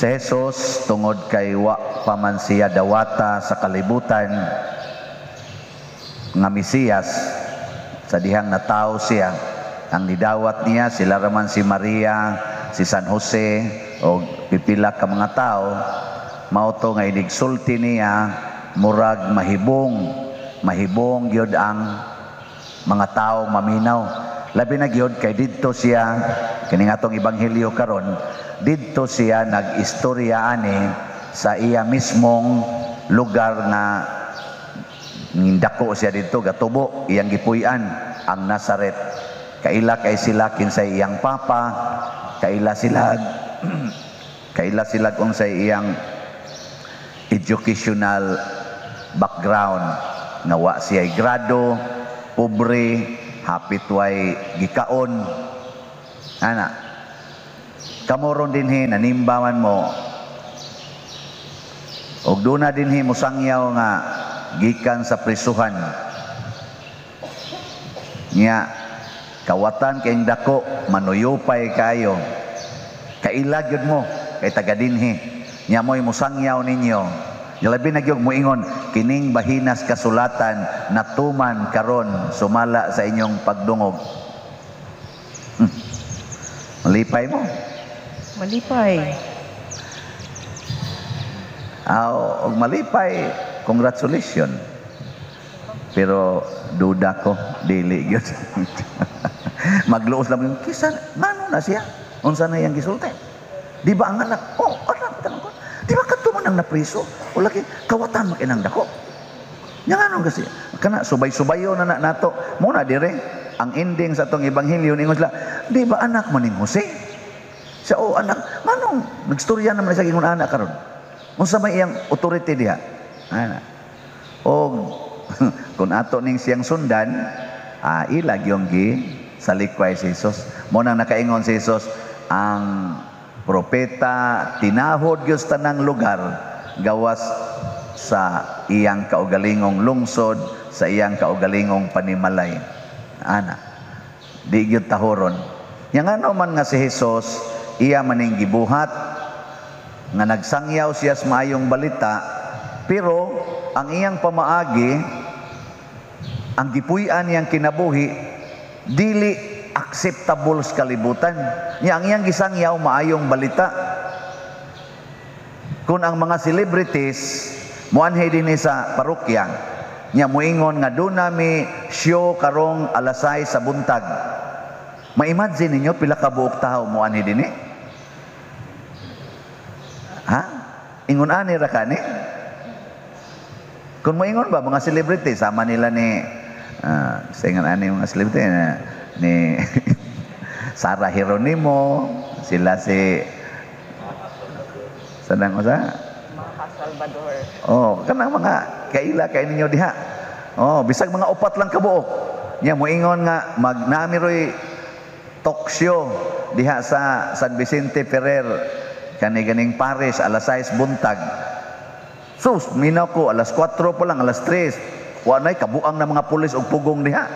Si Jesus, tungod kay wa pa man siya dawata sa kalibutan nga Mesiyas, sa dihang natawo siya, ang nidawat niya sila raman si Maria, si San Jose o pipila ka mga tao. Mao to nga inigsulti niya, murag mahibong mahibong gyud ang mga tao maminaw, labi na gyud kay didto siya, kini nga atong ebanghelyo karon, didto siya nag-istorya ani sa iya mismong lugar nga dako siya didto gatubo, iyang gipuy-an, ang Nazaret. Kaila kay sila kinsay iyang papa, kaila sila unsay iyang educational background, nga wa siya grado, pobre, hapit way gikaon ana. Kamo ron dinhi nanimbaman mo og duna dinhi mosangyaw nga gikan sa prisuhan nya, kawatan kayong dako, manuyupay kayo, kaila gyud mo kay taga dinhi nya, mo'y mosangyaw ninyo. Labi na gyud moingon, "Kining bahinas kasulatan natuman karon sumala sa inyong pagdungog." Malipay mo? Malipay. Aw, og malipay, congratulations. Pero duda ko, dili gyud. Magluos lang yung kisa, ngano na siya? Unsa na iyang gisulti? Di ba ang anak? Oh, anak tanong ko. Di ba kadto man ang napriso? O lagi kawatan man kinang dako. Nya ngano kasi? Kana subay-subayo na na nato. Muna dire ang ending sa atong ebanghelyo, ningon sila, "Di ba anak man ning Jose?" Siya, "Oh, anak." Nganong nagstorya naman siya ingon anak karon? Unsa may iyang authority diha? Ana. Og kung ato ning siyang sundan, ila gyung gi salikway si Jesus. Mo nang nakaingon si Jesus, ang propeta tinahod gyud sa tanang lugar gawas sa iyang kaugalingong lungsod, sa iyang kaugalingong panimalay. Ana. Di gyud tahoron. Nya ngano man nga si Jesus iya maning gibuhat nga nagsangyaw siya sa maayong balita, pero ang iyang pamaagi, ang gipuy-an niyang kinabuhi, dili acceptable sa kalibutan. Nya ang iyang gisangyaw, maayong balita. Kung ang mga celebrities muanhi dinhi sa parokya, nya muingon nga duna mi show karong alas 6 sa buntag, ma-imagine ninyo pila ka buok tawo muanhi dinhi? Ha, ingon ani ra kani. Kung moingon ba mga celebrity sama nila ni sa ingon ani mga celebrity na, ni Sarah Geronimo, sila si Sanang usa? Maha Salvador. Oh, kanang mga kaila kay ninyo diha. Oh, bisag mga upat lang kabuok. Nya moingon nga mag nami roy talk show diha sa San Vicente Ferrer kani ganing Paris alas 6 buntag. Sus, minaw ko alas 4 pa lang, alas 3. Wa nay kabuang na mga pulis og pugong diha.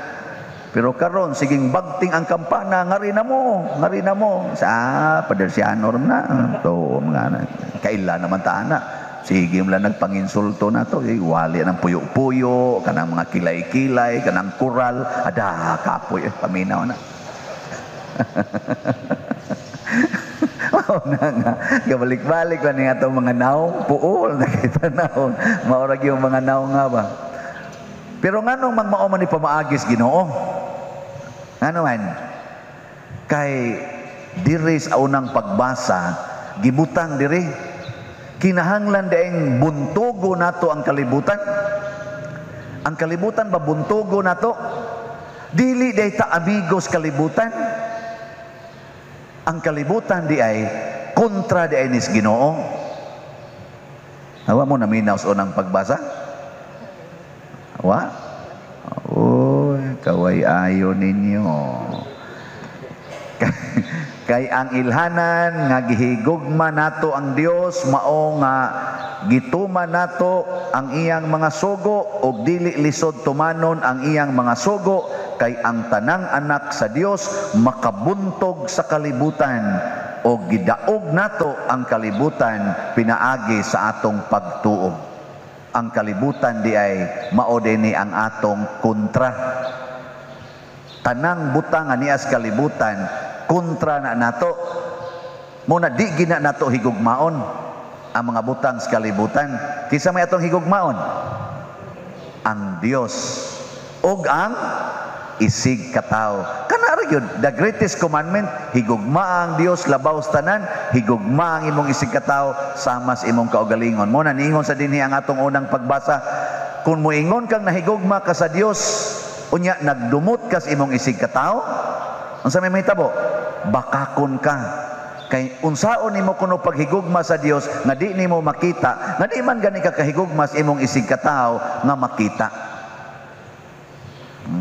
Pero karon siging bagting ang kampana, ngari na mo, ngari na mo. Sa padersiano ram na. To mga na. Kaila naman ta ana. Sige mo lang nagpanginsulto na to. Eh, wali ng puyo-puyo, kanang mga kilay-kilay, kanang kural. Ada, kapoy, eh, paminaw na. Mao na nga, gabalik-balik lang ni atong mga naong, puol na kita naong. Maurag yung mga naong nga ba. Pero nganong mang mao man ni pamaagis Ginoo? Ngano man? Kay diri sa unang pagbasa, gibutang diri, kinahanglan daing buntugo nato ang kalibutan. Ang kalibutan ba buntugo nato? Dili day ta amigos kalibutan. Ang kalibutan di ay kontra di ay nis Ginoo. Awa mo naminaw sa unang pagbasa? Wa? Uy, kaway ayo ninyo. Kay ang ilhanan nga gihigugma nato ang Dios mao nga gituman nato ang iyang mga sugo, ug dili lisod tumanon ang iyang mga sugo, kay ang tanang anak sa Dios makabuntog sa kalibutan. O gidaog nato ang kalibutan pinaagi sa atong pagtuo. Ang kalibutan di ay mao ni ang atong kontra. Tanang butang nga nias kalibutan kontra na nato. Muna di gina nato higugmaon ang mga butang sa kalibutan. Kinsa may atong higugmaon? Ang Dios ug ang isig katawo. Kana ra gyud the greatest commandment, higugma ang Dios labaw sa tanan, higugma ang imong isig katawo sama sa imong kaugalingon. Mo na niingon sa dinhi ang atong unang pagbasa, kung moingon kang nahigugma ka sa Dios, unya nagdumot ka sa imong isig katawo, unsa may mahitabo? Bakakon ka. Kay unsaon nimo kuno paghigugma sa Dios nga di nimo makita, nga di man gani ka kahigugma sa imong isig katawo nga makita.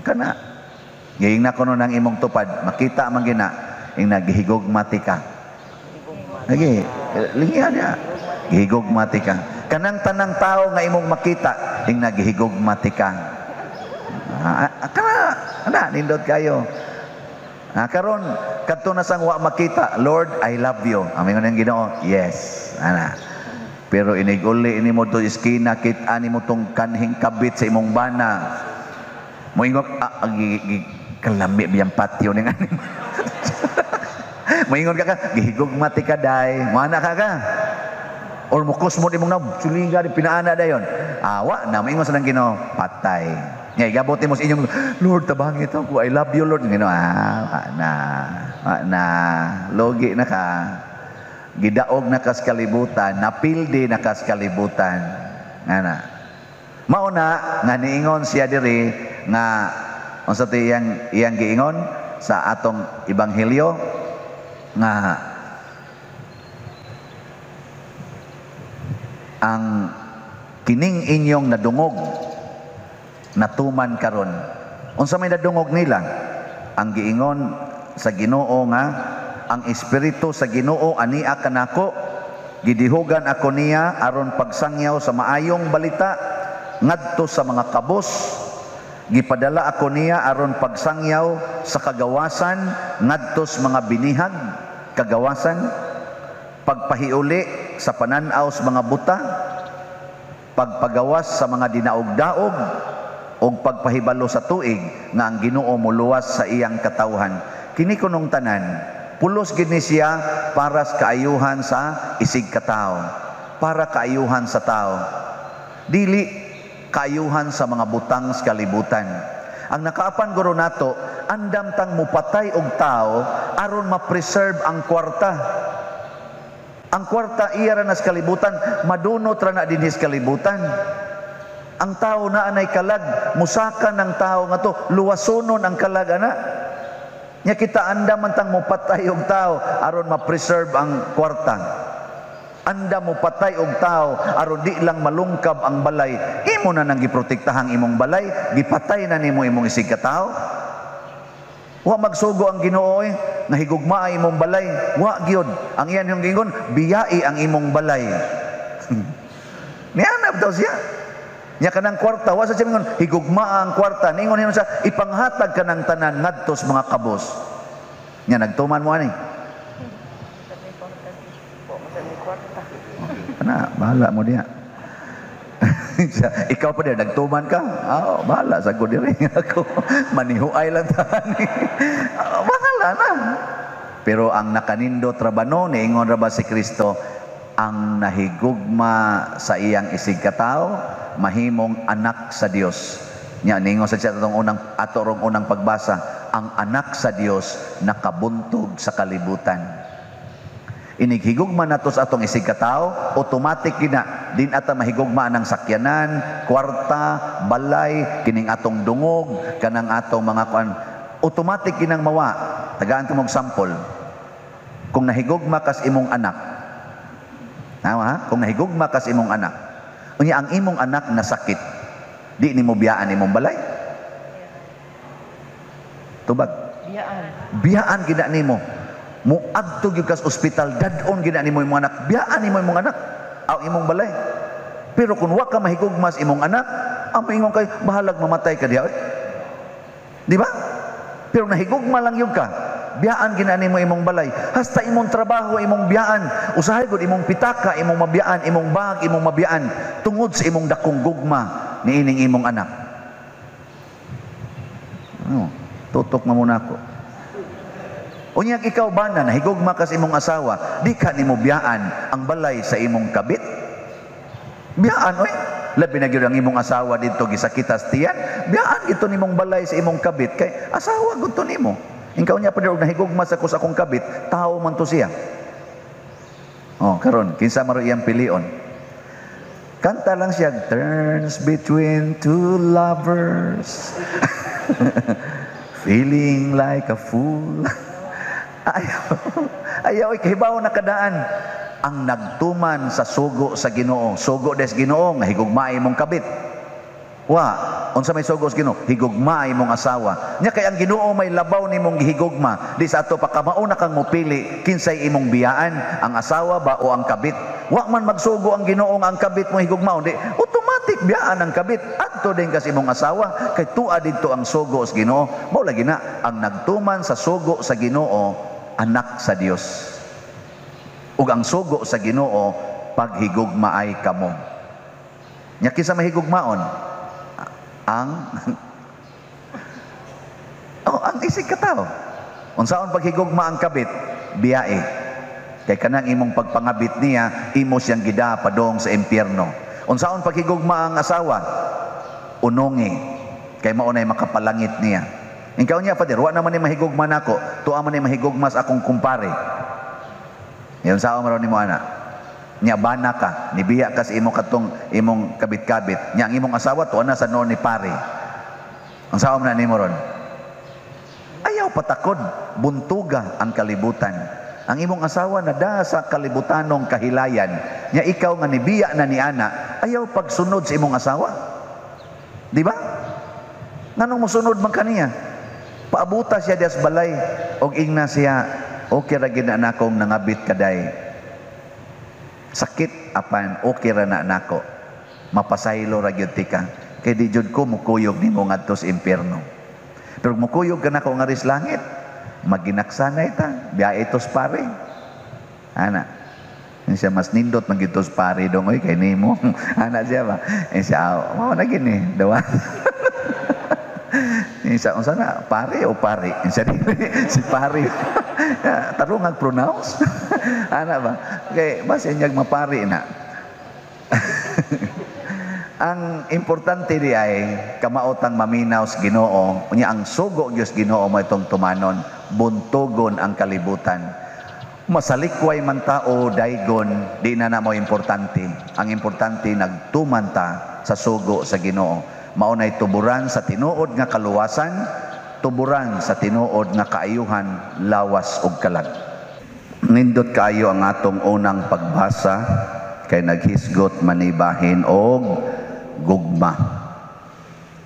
Kana gaying na kuno ng imong tupad, makita man gina ing naghigugma ti ka. Lagi, lingyan niya. Gihigugma ti ka. Kanang tanang tao nga imong makita, ing naghigugma ti ka. Kana, ana, nindot kayo. Karon kadto na sang wa makita, "Lord, I love you." Amin ng Ginoo. Yes. Ana. Pero inig-uli ini mo to iskina, kita nimo tong kanhing kabit sa imong bana. Moingon kalami biyang patio ning ani. Moingon ka ka, gihigugma ti ka day. Moana ka ka. Or mukusmod imong nawong, suliga di pinaana dayon. Awa na moingon sa nang Ginoo, patay. Nga igabot nimo sa inyong Lord, tabangi ito ko. I love you, Lord. Ginoo, wa na. Wa na. Logi na ka. Gidaog na kas kalibutan, napildi na kas kalibutan. Nga na. Mao na nga niingon siya diri nga unsa to iyang iyang giingon sa atong ebanghelyo nga ang kining inyong nadungog natuman karon. Unsa may nadungog nila? Ang giingon sa Ginoo nga ang espiritu sa Ginoo ania kanako, gidihugan ako niya aron pagsangyaw sa maayong balita ngadto sa mga kabos, gipadala ako niya aron pagsangyaw sa kagawasan ngadto sa mga binihag kagawasan, pagpahiuli sa panan-aw sa mga buta, pagpagawas sa mga dinaog-daog, ug pagpahibalo sa tuig nga ang Ginoo moluwas sa iyang katawhan. Kini kunong tanan pulos gid ni siya para sa kaayuhan sa isig katawo, para kaayuhan sa tao, dili kaayuhan sa mga butang sa kalibutan. Ang nakaapan guro nato, andam tang mupatay og tao aron ma-preserve ang kwarta. Ang kwarta iya ra na sa kalibutan, madunot ra na dinhi sa kalibutan. Ang tao na anay kalag, musaka ng tao nga to, luwasonon ang kalag ana. Nya kita andam man tang mupatay og tao aron ma-preserve ang kwarta. Andam mupatay og tao aron di lang malungkab ang balay. Imo na nang giprotektahang imong balay, gipatay na nimo imong isig ka tao. Wa magsugo ang Ginoo nga higugmaa imong balay. Wa gyud. Ang iyan yung giingon, biyai ang imong balay. Nianap daw siya. Nya kanang kwarta, wa sa siya mingon, higugmaa ang kwarta. Ningon niya siya, ipanghatag ka ng tanan ngadto sa mga kabos. Nya nagtuman mo ani. Ana, bahala mo diya. Ikaw pa diya, nagtuman ka. Oh, bahala sa ko diri ako. Manihuay lang tani. Oh, bahala na. Pero ang nakanindot rabano, niingon ra ba si Kristo, ang nahigugma sa iyang isig katawo, mahimong anak sa Dios. Nya ningon sa siya atong unang ato rong unang pagbasa, ang anak sa Dios nakabuntog sa kalibutan. Inighigugma nato sa atong isig katawo, automatic gina din ata mahigugma ang sakyanan, kwarta, balay, kining atong dungog, kanang atong mga kuan, automatic ginang mawa. Tagaan ko mong sample. Kung nahigugma kas imong anak, tama ha? Kung nahigugma kas imong anak, unya ang imong anak nasakit, di nimo biyaan imong balay? Tubag. Biyaan. Biyaan gina nimo. Muadto gyud kas ospital, dad-on gina nimo imong anak, biyaan nimo imong anak aw imong balay. Pero kung wa ka mahigugma sa imong anak, ang maingon kay bahalag mamatay ka diha. Di ba? Pero nahigugma lang yun ka. Biyaan gina nimo imong balay, hasta imong trabaho imong biyaan. Usahay gud imong pitaka imong mabiyaan, imong bag imong mabiyaan tungod sa imong dakong gugma niining imong anak. Oh, tutok na muna ako. Unyag ikaw bana, nahigugma ka sa imong asawa, di ka nimo biyaan ang balay sa imong kabit? Biyaan oy. Labi na gyud ang imong asawa didto gisakitas tiyan, biyaan gito nimong balay sa imong kabit kay asawa gud to nimo. Ikaw niya pa og nahigugma sa ko sa akong kabit, tao man to siya. Oh, karon kinsa man iyang pilion? Kanta lang siya, turns between two lovers. Feeling like a fool. Ayaw, ayaw, kahibaw na kadaan. Ang nagtuman sa sugo sa Ginoo. Sugo des Ginoo nga higugmaay imong kabit. Wa, unsa may sugo sa Ginoo? Higugmaay imong asawa. Nya kay ang Ginoo may labaw nimong gihigugma. Di sa ato pa kamauna kang mopili kinsay imong biyaan, ang asawa ba o ang kabit. Wa man magsugo ang Ginoo nga ang kabit mo higugmaon, di automatic biyaan ang kabit. Adto din kasi imong asawa kay tua didto ang sugo sa Ginoo. Mao lagi na ang nagtuman sa sugo sa Ginoo, anak sa Dios. Ug ang sugo sa Ginoo, paghigugmaay kamo. Nya kinsa mahigugmaon? Ang oh, ang isig katawo. Unsaon paghigugma ang kabit? Biyae. Kay kanang imong pagpangabit niya, imo siyang gida padong sa impyerno. Unsaon paghigugma ang asawa? Unongi. Kay mao nay makapalangit niya. Ikaw niya, Father, wa naman ni mahigugma nako, tuwa man ni mahigugma sa akong kumpare. Yan sa man nimo ana. Nya bana ka, nibiya ka sa imo katong imong kabit-kabit. Nya ang imong asawa tuwa na sa noon ni pare. Ang sao man nimo ron? Ayaw patakod, buntuga ang kalibutan. Ang imong asawa nada sa kalibutanong kahilayan. Nya ikaw nga nibiya na ni ana, ayaw pagsunod sa imong asawa. Di ba? Nganong mosunod man kaniya? Paabuta siya dias balay og ingna siya, okay ra gid na nakong nangabit kaday. Sakit apan okay ra na nako. Mapasaylo ra gyud tika. Kay di jud ko mukuyog nimo ngadto sa impyerno. Pero mukuyog ka nako nga ris langit, maginaksanay ta, biyahe tos pare. Ana. Siya mas nindot man gyud tos pare dong oy kay nimo. Ana siya ba? Siya, mao na gini, dawa. Siya, unsa na, pare o pare? Siya si pare. Tarong ang pronounce. Ana ba? Kay basta niyag mapari na. Ang importante di ay kamaotang maminaw sa Ginoo, unya ang sugo gyud sa Ginoo mo itong tumanon, buntugon ang kalibutan. Masalikway man tao daygon, di na mo importante. Ang importante nagtuman ta sa sugo sa Ginoo. Mao nay tuburan sa tinuod nga kaluwasan, tuburan sa tinuod nga kaayuhan, lawas ug kalag. Nindot kaayo ang atong unang pagbasa kay naghisgot manibahin og gugma.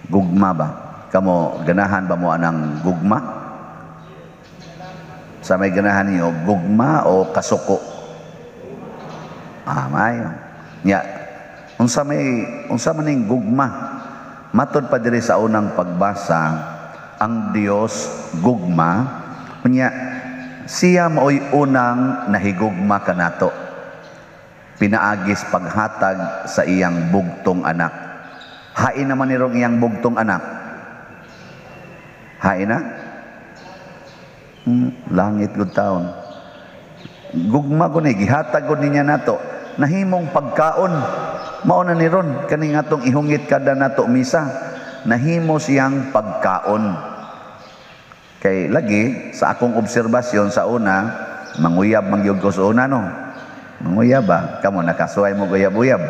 Gugma ba? Kamo ganahan ba mo anang gugma? Sa may ganahan niyo, gugma o kasuko? Ah, maayo. Nya, unsa may unsa man ning gugma? Matod pa diri sa unang pagbasa, ang Dios gugma, unya siya maoy unang nahigugma kanato. Pinaagis paghatag sa iyang bugtong anak. Hain naman nirong iyang bugtong anak. Hain na? Langit gud taon. Gugma ko ni, gihatag ko niya nato. Nahimong pagkaon. Mao na ni ron, kaning atong ihungit kada nato misa. Nahimo siyang pagkaon. Kay lagi, sa akong obserbasyon sa una, manguyab mangyud ko sa una, no? Manguyab ba? Kamo, nakasuway mo guyab-uyab.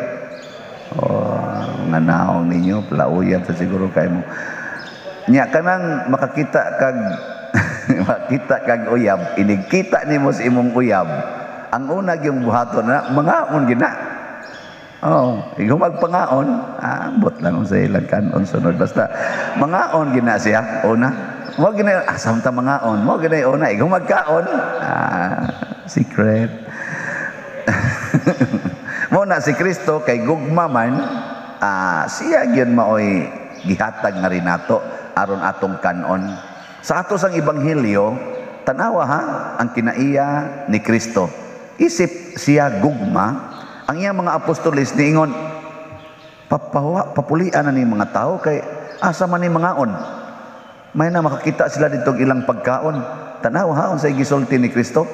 Oh, nga naong ninyo, plauyab sa siguro kay mo. Nya, kanang makakita kag makita kag uyab, inigkita nimo sa imong uyab. Ang una gyung buhaton na, mangaon gina. Oh, ikaw magpangaon, ambot lang sa ilang kanon sunod basta mangaon gina siya una. Mo gina asam ta mangaon, mo gina una ikaw magkaon. Secret. Mo na si Kristo kay gugma man, siya gyud maoy gihatag nga rinato aron atong kanon. Sa ato sang ebanghelyo, Tanawa ha, ang kinaiya ni Kristo. Isip siya gugma, ang iyang mga apostoles niingon, papawa, papulian na ni mga tao kay asa man ni mangaon. May na makakita sila dito ilang pagkaon. Tanawa ha, unsay gisulti ni Kristo,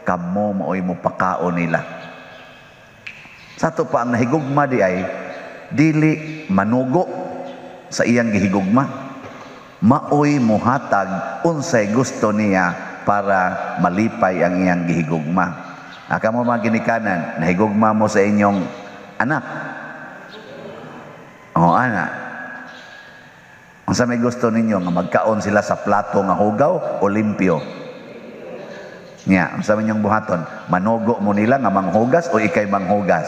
kamo maoy mo pakaon nila. Sa ato pa ang nahigugma di ay dili manugo sa iyang gihigugma. Maoy muhatag unsay gusto niya para malipay ang iyang gihigugma. Kamo mga ginikanan, nahigugma mo sa inyong anak. O ana. Unsa may gusto ninyo nga magkaon sila sa plato nga hugaw o limpyo? Nya, unsa man inyong buhaton? Manugo mo nila nga manghugas o ikay manghugas?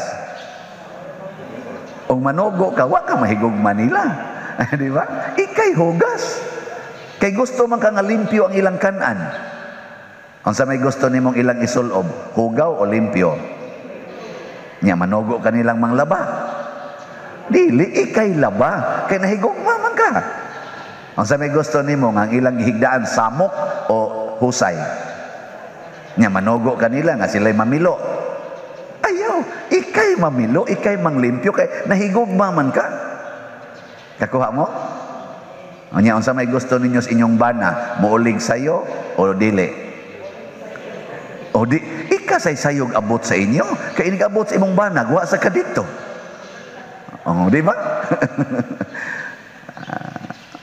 Og manugo ka, wa ka mahigugma nila. Di ba? Ikay hugas. Kay gusto man ka nga limpyo ang ilang kanan. Unsa may gusto nimong ilang isulob, hugaw o limpyo? Nya, manugo ka nilang manglaba. Dili, ikay laba. Kay nahigugma man ka. Unsa may gusto nimo nga ang ilang gihigdaan, samok o husay? Nya, manugo ka nila nga sila'y mamilo. Ayaw, ikay mamilo, ikay manglimpyo, kay nahigugma man ka. Kakuha mo? Nya, unsa may gusto ninyo sa inyong bana, muulig sayo o dili? O di, ika say sayog abot sa inyo, kay inig abot sa imong bana, wa sa ka dito. Oh, di ba?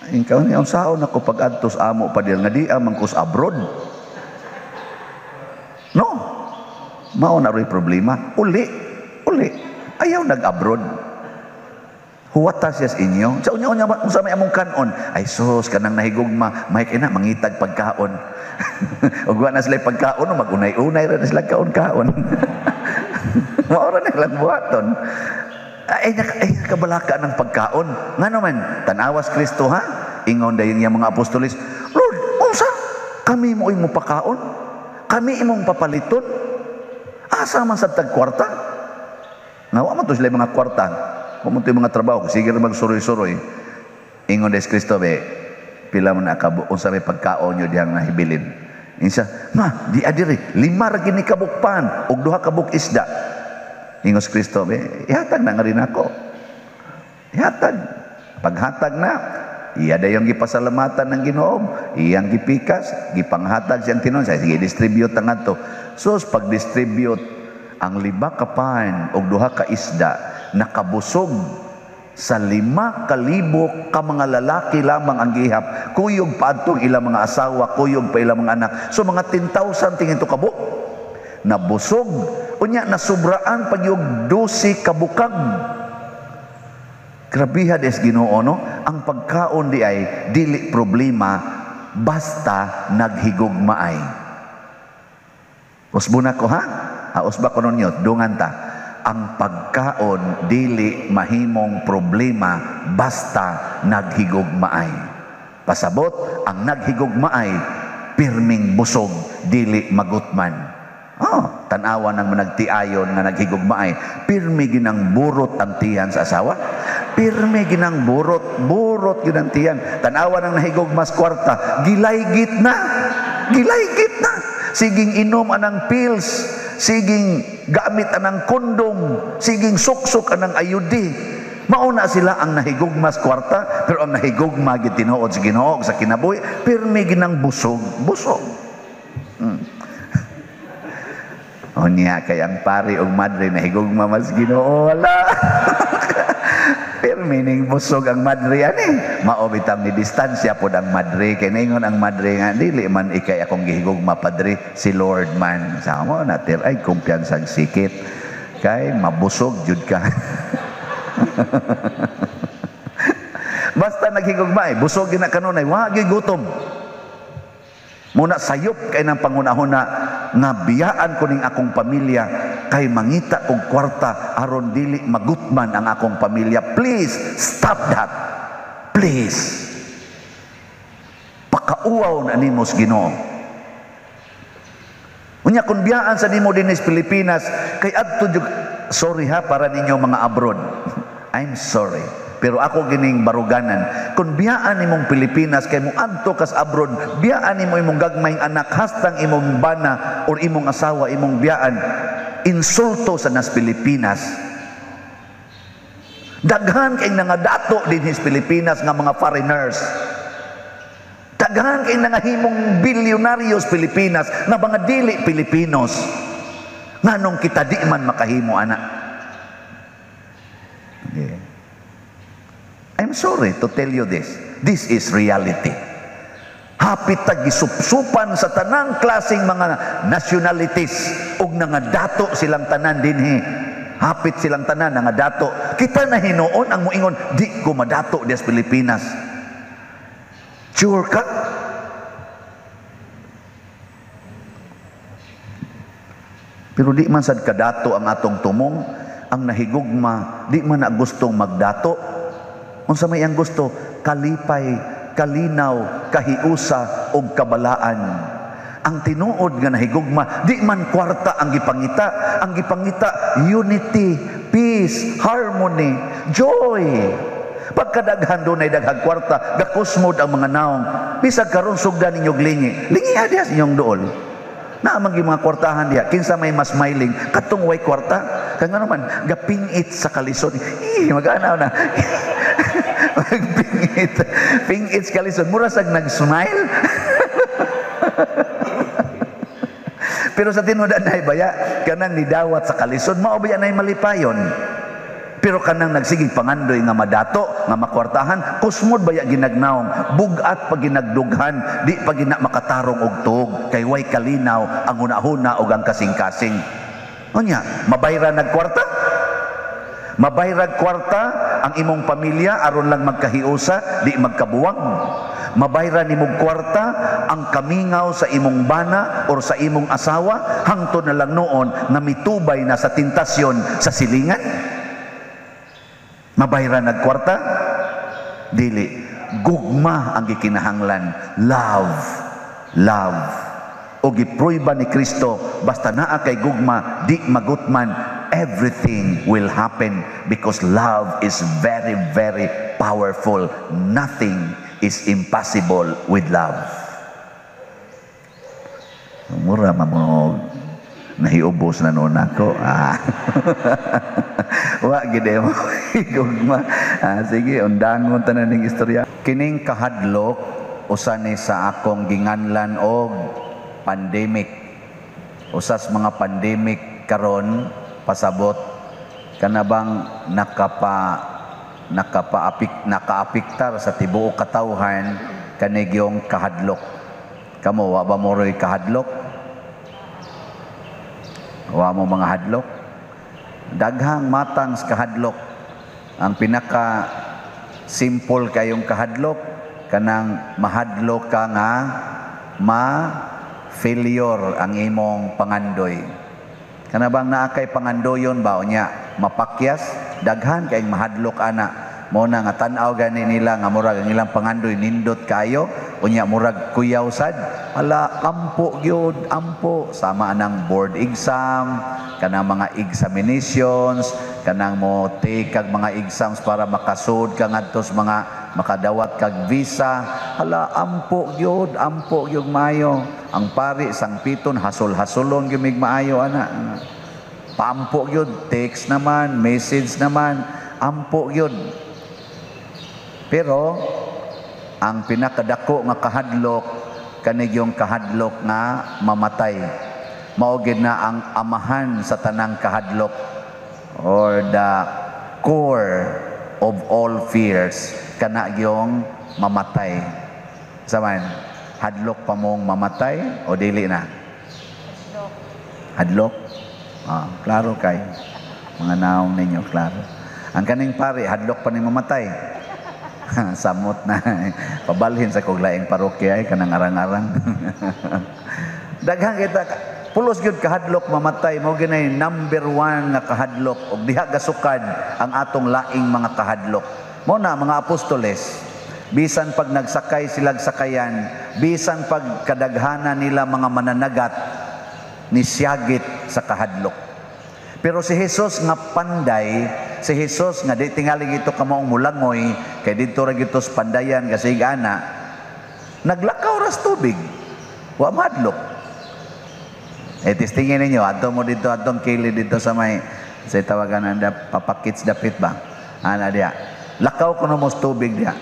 Ikaw niya, unsaon ako pag-adtos amo pa dil nga di man kus abroad. No. Mao na ro'y problema. Uli, uli. Ayaw nag-abroad. Huwata siya sa inyo. Sa unya-unya, unsa may among kanon? Ay sus, kanang nahigugma, may kina mangitag pagkaon. Ug wa na sila pagkaon, mag-unay-unay ra na sila kaon-kaon. Mao ra nilang buhaton. Ay, ay kabalaka ng pagkaon. Ngano man, tanawas Kristo ha? Ingon dayon niya mga apostoles, Lord, unsa? Kami mo imo pakaon? Kami imong papaliton? Asa man sa tag kwarta? Nga wa man to sila mga kwarta. Kung mo mga trabaho, sige ra magsuroy-suroy. Ingon des Kristo be, pila man akabo unsa may pagkaon nyo dihang nahibilin. Insa, ma, di adiri, 5 ra gini kabuk pan ug 2 kabuk isda. Ingos Kristo be, ihatag na nga rin ako. Ihatag. Paghatag na, iya dayong gipasalamatan ng Ginoo, iyang gipikas, gipanghatag siyang tinon, sige distribute ang adto. Sus, pag-distribute ang 5 ka pan ug 2 ka isda, nakabusog sa 5,000 ka mga lalaki lamang ang gihap. Kuyog pa adtong ilang mga asawa, kuyog pa ilang mga anak. So mga 10,000 tingin to kabuk. Nabusog. Unya nasubraan pagyog 12 kabukag. Grabiha des Ginoo no? Ang pagkaon di ay dili problema basta naghigugma ay. Usbuna ko ha? Usba ko ninyo, dungan ta. Ang pagkaon dili mahimong problema basta naghigugmaay. Pasabot, ang naghigugmaay pirming busog dili magutman. Oh, tan-awa ng managtiayon nga naghigugmaay, pirmi ginang burot ang tiyan sa asawa. Pirmi ginang burot, burot ginang tiyan. Tan-awa ng nahigugmas kwarta, gilaygit na. Gilaygit na. Siging inom anang pills, siging gamit anang kondom, siging suksok anang ayudi. Mauna sila ang nahigugmas kwarta, pero ang nahigugma gid tinuod sa Ginoo sa kinabuhi, pirmi ginang busog, busog. Unya kay ang pari ug madre nahigugma mas Ginoo wala. Pirmi ning busog ang madre ani. Mao bitang ni distansya pod ang madre kay ningon ang madre nga dili man ikay akong gihigugma padre, si Lord man. Sa mo natir ay kumpiyansang sikit kay mabusog jud ka. Basta naghigugma ay busog gina kanunay, wa gyud gutom. Muna sayop kay nang pangunahuna nga biyaan ko ning akong pamilya kay mangita og kwarta aron dili magutman ang akong pamilya. Please stop that. Please. Pakauaw na nimo sa Ginoo. Unya kun biyaan sa nimo dinhi sa Pilipinas kay adto jud, sorry ha para ninyo mga abroad. I'm sorry. Pero ako gining baruganan, kung biyaan nimong Pilipinas kay mo adto kas abroad, biyaan nimo imong gagmayng anak hastang imong bana or imong asawa imong biyaan, insulto sa nas Pilipinas. Daghan kay nangadato dinhi sa Pilipinas nga mga foreigners. Daghan kay nangahimong bilyonaryos Pilipinas nga mga dili Pilipinos. Nganong kita di man makahimo ana? Yeah. I'm sorry to tell you this. This is reality. Hapit ta gisupsupan sa tanang klaseng mga nationalities ug nangadato silang tanan dinhi. Hapit silang tanan nangadato. Kita na hinuon ang moingon, di ko madato diha sa Pilipinas. Sure ka? Pero di man sad kadato ang atong tumong, ang nahigugma, di man na gustong magdato. Unsa may ang gusto? Kalipay, kalinaw, kahiusa ug kabalaan. Ang tinuod nga nahigugma, di man kwarta ang gipangita, ang gipangita unity, peace, harmony, joy. Pagkadaghan dunay daghang kwarta, gakusmod ang mga naong. Bisag karon sugdan ninyo lingi, lingi diha sa inyong duol. Naamang yung mga kwartahan diha, kinsa may mas smiling, katong way kwarta, kaya nga naman, gapingit sa kalisod. Ih, mag-anaw na. Magpingit. Pingit sa kalisod. Mura sag nag-smile. Pero sa tinuod na baya, kanang nidawat sa kalisod, mao baya na'y malipayon. Pero kanang nagsigig pangandoy nga madato, nga makwartahan, kusmod baya ginagnaong, bugat pag ginagdughan, di pa gina makatarong og tuog, kay way kalinaw ang hunahuna og ang kasing-kasing. Unya, mabayra nagkwarta? Mabayrag kwarta ang imong pamilya aron lang magkahiusa, di magkabuwang. Mabayra nimong kwarta ang kamingaw sa imong bana or sa imong asawa, hangtod na lang noon nga mitubay na sa tentasyon sa silingan. Mabayra nagkwarta? Dili. Gugma ang gikinahanglan. Love. Love. O gipruiba ni Kristo, basta naa kay gugma, di magutman, everything will happen because love is very, very powerful. Nothing is impossible with love. Mura mamog. Nahiubos na noon ako. Ah. Wa gid mo gugma. Ah, sige, undangon tanan ning istorya. Kining kahadlok usa ni sa akong ginganlan og pandemic. Usas mga pandemic karon pasabot kanabang nakaapiktar sa tibuok katawhan kanigyong kahadlok. Kamo wa ba mo roy kahadlok? Wa mo mga hadlok? Daghang matang sa kahadlok. Ang pinaka simple kayong kahadlok kanang mahadlok ka nga ma failure ang imong pangandoy. Kanabang naa kay pangandoyon ba unya mapakyas, daghan kayong mahadlok ana. Mo na nga tan-aw gani nila nga murag ang ilang pangandoy nindot kayo, unya murag kuyaw sad. Ala, ampo gyud, ampo sama anang board exam, kanang mga examinations, kanang mo take kag mga exams para makasud ka ngadto sa mga makadawat kag visa. Hala, ampo gyud maayo. Ang pari sangpiton hasol-hasolon gyud mig maayo ana. Paampo gyud, text naman, message naman, ampo gyud. Pero ang pinakadako nga kahadlok kanigyong kahadlok nga mamatay. Mao gid na ang amahan sa tanang kahadlok or the core of all fears kana gyong mamatay. Saman, hadlok pa mong mamatay o dili na? Hadlok. Hadlok? Ah, klaro kay mga naong ninyo, klaro. Ang kaning pare, hadlok pa ni mamatay. Samot na. Pabalhin sa kog laing parokya ay kanang arang-arang. Daghang kita pulos gyud kahadlok mamatay, mao ginay number 1 nga kahadlok og diha gasukad ang atong laing mga kahadlok. Mao na mga apostoles, bisan pag nagsakay silag sakayan, bisan pag kadaghanan nila mga mananagat, nisiyagit sa kahadlok. Pero si Jesus nga panday, si Jesus nga di tingali gito kamaong mulangoy, kay didto ra gito sa pandayan kasi ana, naglakaw ras tubig. Wa mahadlok. Eh, testingin ninyo, adto mo dito, atong kili dito sa may, sa tawagan anda, papakits dapit ba? Ana diya. Lakaw ko mo sa tubig diya.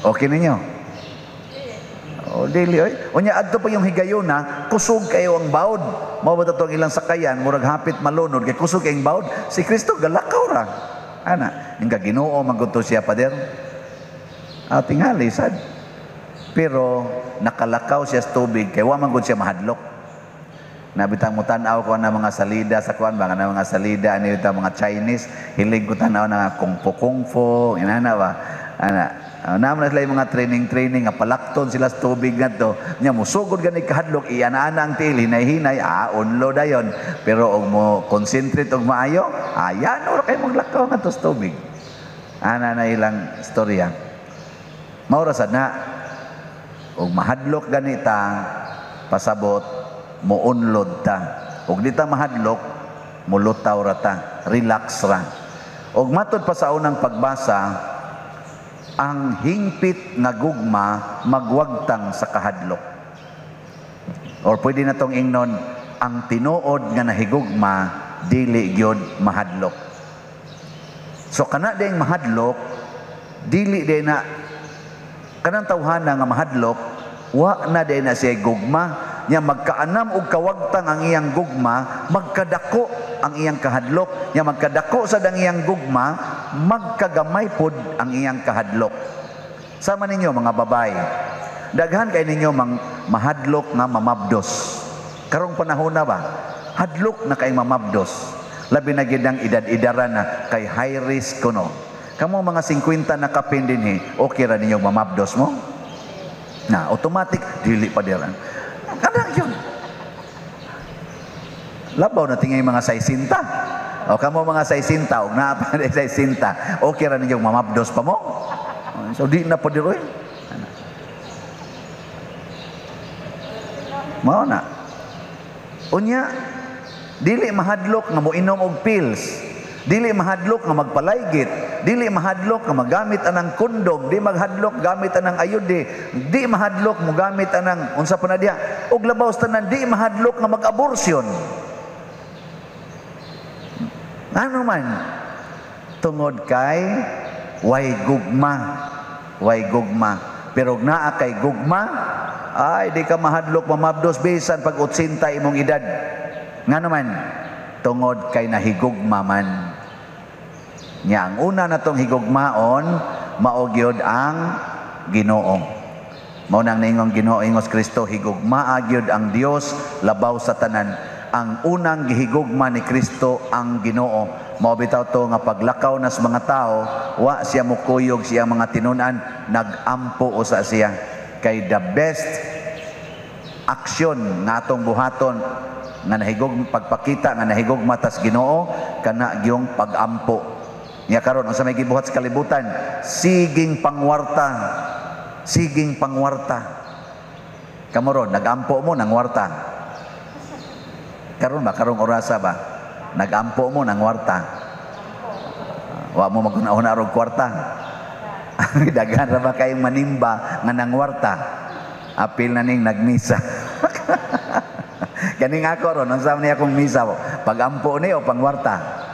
Okay ninyo? O, dili oy. Unya adto pa yung higayona, kusog kayo ang bawd. Mao ba to ang ilang sakayan, murag hapit malunod kay kusog kay ang bawd. Si Kristo galakaw ra. Ana, ing Ginoo man gud to siya, pader. Ah, tingali sad. Pero nakalakaw siya sa tubig kay wa man gud siya mahadlok. Nabitang mo tan-aw ko na mga salida sa kuan ba, na mga salida ani bitaw mga Chinese, hilig ko tan-aw na kung fu kung fu, inana ba. Ana, naman na sila yung mga training-training nga palakton sila sa tubig ngadto. Nya musugod gani kahadlok, iana-ana ang tiil, hinay-hinay, unlo dayon. Pero og mo concentrate og maayo, ayan ora kay maglakaw ngadto sa tubig. Ana na ilang storya. Mao ra sad na og mahadlok ganita, pasabot muunlod ta. Og di ta mahadlok, mulutaw ra ta, relax ra. Og matod pa sa unang pagbasa, ang hingpit nga gugma magwagtang sa kahadlok. Or pwede na tong ingnon, ang tinuod nga nahigugma dili gyud mahadlok. So kana ding mahadlok, dili day na kanang tawhana nga mahadlok, wa na day na siya gugma. Nya magkaanam og kawagtang ang iyang gugma, magkadako ang iyang kahadlok. Nya magkadako sad ang iyang gugma, magkagamay pod ang iyang kahadlok. Sama ninyo mga babae, daghan kay ninyo mang mahadlok nga mamabdos. Karong panahon na ba, hadlok na kay mamabdos. Labi na gid ang edad-edaran na kay high risk kuno. Kamo mga 50 na kapin dinhi, okay ra ninyo mamabdos mo? Na automatic dili pa diran. Kanang yun. Labaw na tingay mga 60. O kamo mga 60, og naa pa na 60, okay ra ninyong mamabdos pa mo? So di na pa diroy. Mao na. Unya, dili mahadlok nga moinom og pills. Dili mahadlok nga magpalaygit. Dili mahadlok nga magamit anang kondom, di maghadlok gamit anang ayude, di mahadlok mogamit anang unsa pa na diha. Og labaw sa tanan, di mahadlok nga mag-abortion. Ano man? Tungod kay way gugma, way gugma. Pero og naa kay gugma, ay di ka mahadlok mamabdos bisan pag 80 imong edad. Ngano man? Tungod kay nahigugma man. Nya ang una na tong higugmaon, mao gyud ang Ginoo. Mao nang niingong Ginoo ingos Kristo, higugmaa gyud ang Dios labaw sa tanan. Ang unang gihigugma ni Kristo ang Ginoo. Mao bitaw to nga paglakaw nas mga tao, wa siya mukuyog siya mga tinun-an, nagampo usa siya. Kay the best aksyon nga atong buhaton nga nahigug pagpakita nga nahigugma tas Ginoo kana gyung pagampo. Nya karon unsa may gibuhat sa kalibutan? Siging pangwarta. Siging pangwarta. Kamo ron nagampo mo nangwarta. Karon ba, karong orasa ba? Nagampo mo nangwarta. Wa mo maguna-una og kwarta. Daghan ra ba kayong manimba nga nangwarta? Apil na ning nagmisa. Ganing ako ron, unsa man akong misa, pagampo ni o pangwarta?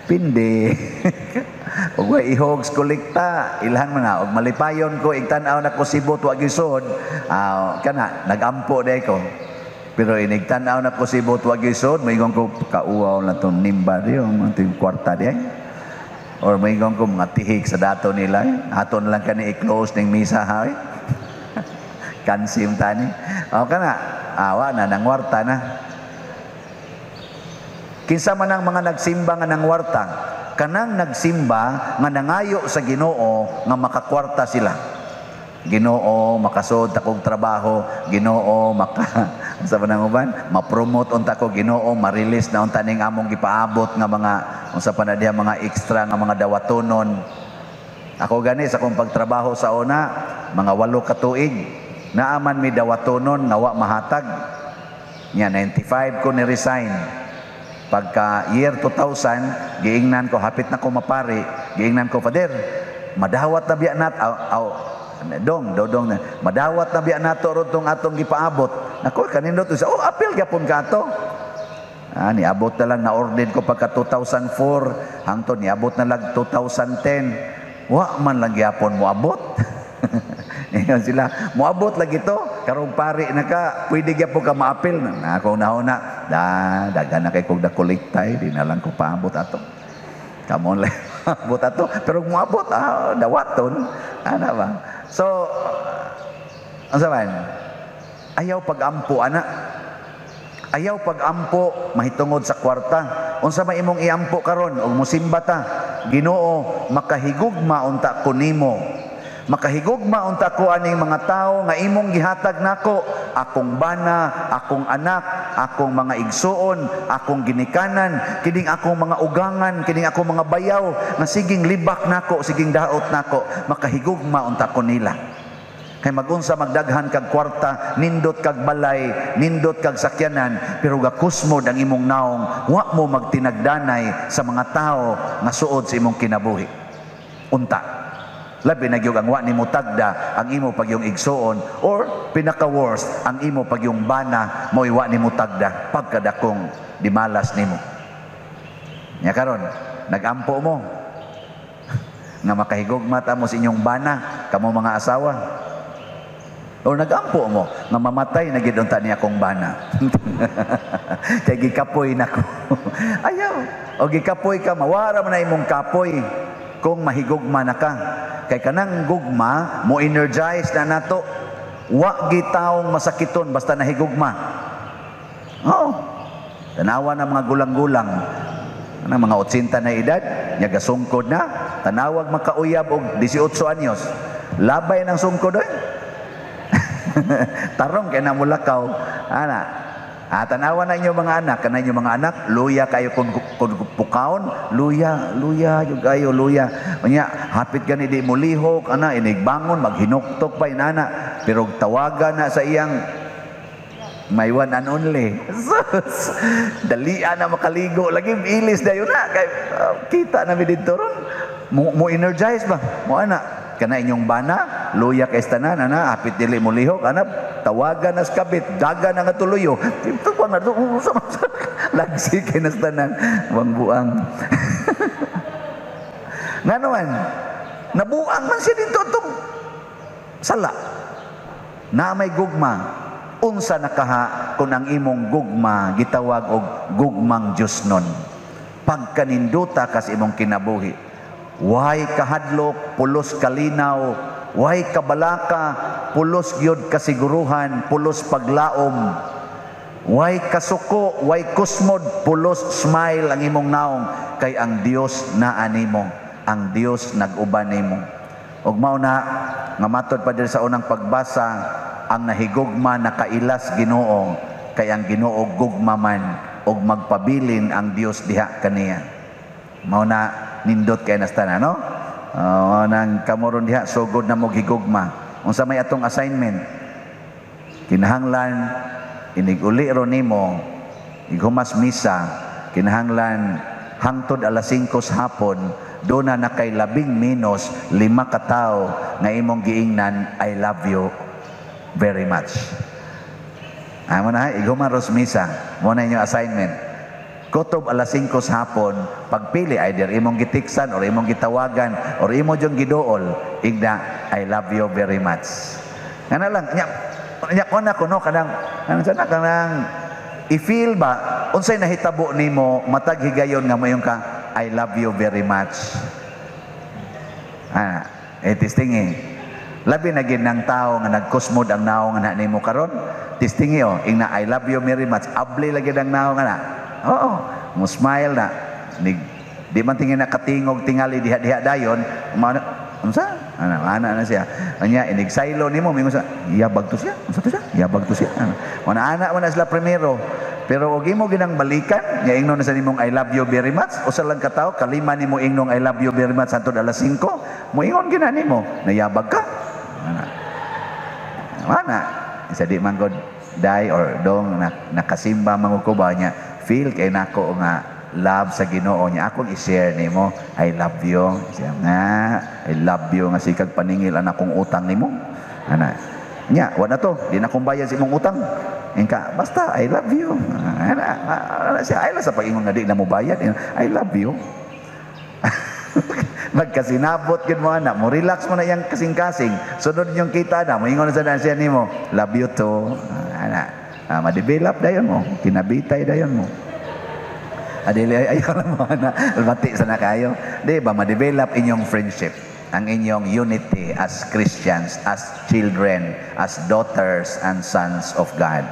Pindi. Og way ihog kolekta, ilhan man na og malipayon ko igtan-aw na ko sibot wa gisod, kana nagampo day ko. Pero inig tan-aw na ko sibot wa gisod, moingon ko kauwaw na tong nimba di, ang ting kwarta di. Or moingon ko mga tihik sa dato nila, ato na lang kani i-close ning misa ha. Kansim tani. O kana, awa na nangwarta na. Kinsa man ang mga nagsimba nga nangwarta, kanang nagsimba nga nangayo sa Ginoo nga makakwarta sila. Ginoo makasod ta kog trabaho, Ginoo maka sa man uban, ma-promote unta ko, Ginoo ma-release na unta ning among gipaabot nga mga unsa pa na diha mga extra nga mga dawatonon. Ako gani sa akong pagtrabaho sa una, mga 8 ka tuig, naaman mi dawatonon nga wa mahatag. Nya 95 ko ni resign. Pagka year 2000, giingnan ko, hapit na ko mapari, giingnan ko, "Father, madawat na biya nat aw, aw, dong dodong na madawat na biya nato ron tong atong gipaabot." Nako, kanindot sa, oh, apil gyapon ka ato. Ah, niabot na lang na ordain ko pagka 2004 hangtod niabot na lang 2010, wa man lang gyapon moabot. Ingon sila, "Moabot lagi to, karong pari na ka, pwede gyapon ka maapil na." Na ako na da daghan na kay kog nakolektay, di na lang ko paabot ato. Come on lang, abot ato. Pero moabot, ah, dawaton. Ana ba? So, ang saban, ayaw pag-ampo, ana. Ayaw pag-ampo mahitungod sa kwarta. Unsa may imong iampo karon og musimba ta? Ginoo, makahigugma unta ko nimo. Makahigugma unta ko aning mga tawo nga imong gihatag nako, akong bana, akong anak, akong mga igsuon, akong ginikanan, kining akong mga ugangan, kining akong mga bayaw nga siging libak nako, siging daot nako, makahigugma unta ko nila. Kay magunsa magdaghan kag kwarta, nindot kag balay, nindot kag sakyanan, pero gakusmod ang imong naong, wa mo magtinagdanay sa mga tao nga suod sa imong kinabuhi. Unta. Labi na gyud ang wa nimo tagda ang imo pagyong igsuon or pinaka worst ang imo pagyong bana mo wa nimo tagda pagkadakong dimalas nimo. Nya karon, nagampo mo nga makahigugma ta mo sa inyong bana, kamo mga asawa. O nagampo mo nga mamatay na gid unta niya akong bana. Kay gikapoy nako. Ayaw. O gikapoy ka, mawara man na imong kapoy kung mahigugma na ka. Kay kanang gugma mo energize na nato. Wa gitawong masakiton basta nahigugma. Oo. Tanawa na mga gulang-gulang. Ano, mga 80 na edad, nya gasungkod na, tanawag makauyab og 18 anyos. Labay ng sungkod oy. Tarong kay na mulakaw. Ana. Ah, tanawa na inyo mga anak, kana inyo mga anak, luya kayo kung pukaon, luya, luya, yung kayo, luya. Unya, hapit gani di mo lihok, ana, inigbangon, maghinuktok pa inana. Pero tawagan na sa iyang my one and only. Sus, dalian na makaligo. Lagi ilis dayon na. Kay, kita na mi didto ron. Mo energize ba? Mo ana. Kana inyong bana, luya kay tanan, ana, hapit dili mo lihok, ana, tawagan na sa kabit, daga na nga tuluyo. Ito pa na, lagsi kay nas tanan, buang buang. Nga naman, nabuang man siya dito itong sala. Na may gugma, unsa nakaha kung ang imong gugma gitawag og gugmang Dios nun. Pagkaninduta kas imong kinabuhi. Way kahadlok, pulos kalinaw, way kabalaka, pulos gyud kasiguruhan, pulos paglaom. Way kasuko, way kusmod, pulos smile ang imong naong kay ang Dios naa nimo, ang Dios nag-uban nimo. Ug mao na nga matod pa diri sa unang pagbasa, ang nahigugma nakailas Ginoo kay ang Ginoo gugma man ug magpabilin ang Dios diha kaniya. Mao na nindot kay nasta na, no? Nang kamoron diha sugod na mo higugma. Unsa may atong assignment? Kinahanglan inig-uli ro nimo ighumas misa, kinahanglan hangtod alas 5 sa hapon do na nakay labing menos 5 ka tawo nga imong giingnan "I love you very much." Amo na ighuman ros misa, mo na inyong assignment. Kutob alas 5 sa hapon, pagpili either imong gitiksan or imong gitawagan or imo jung giduol, igna "I love you very much." Ngana lang nya nya ko na kuno kanang kanang sana kanang i-feel ba unsay nahitabo nimo matag higayon nga moingon ka "I love you very much"? Ah, eh testingi. Labi na gid ng tao nga nagkusmod ang naong nga nimo karon. Testingi oh, ingna "I love you very much." Abli lagi ang naong nga. Oo, mo smile na. Nig, di man tingin na katingog tingali diha-diha dayon, mana unsa? Ana, ana na siya. Anya inig saylo nimo mingon sa yabag to siya. Unsa to siya? Yabag to siya. Ana ana man na sila primero. Pero og imo ginang balikan, nya ingnon na sa nimong "I love you very much," usa lang ka tawo, kalima nimo ingnong "I love you very much" hantod alas 5, moingon gina nimo, nayabag ka. Ana. Ana, isa di man god. Day or dong na, nakasimba man ko ba niya, feel kay nako nga love sa Ginoo niya, akong i-share nimo, "I love you." Siya nga, "I love you," nga sikag paningil ang akong utang nimo ana nya. Wa na to, di na akong bayad sa imong utang. Ingka, basta "I love you." Ana, ana siya ay sa pag-ingon nga di na mo bayad, "I love you." Magkasinabot gid mo ana, mo relax mo na iyang kasing-kasing. Sunod yung kita na, moingon sa na siya nimo, "Love you too." Ana, ma-develop dayon mo, kinabitay dayon mo. Adili ay ayaw na mo ana, bati sa na kayo. Di ba ma-develop inyong friendship, ang inyong unity as Christians, as children, as daughters and sons of God?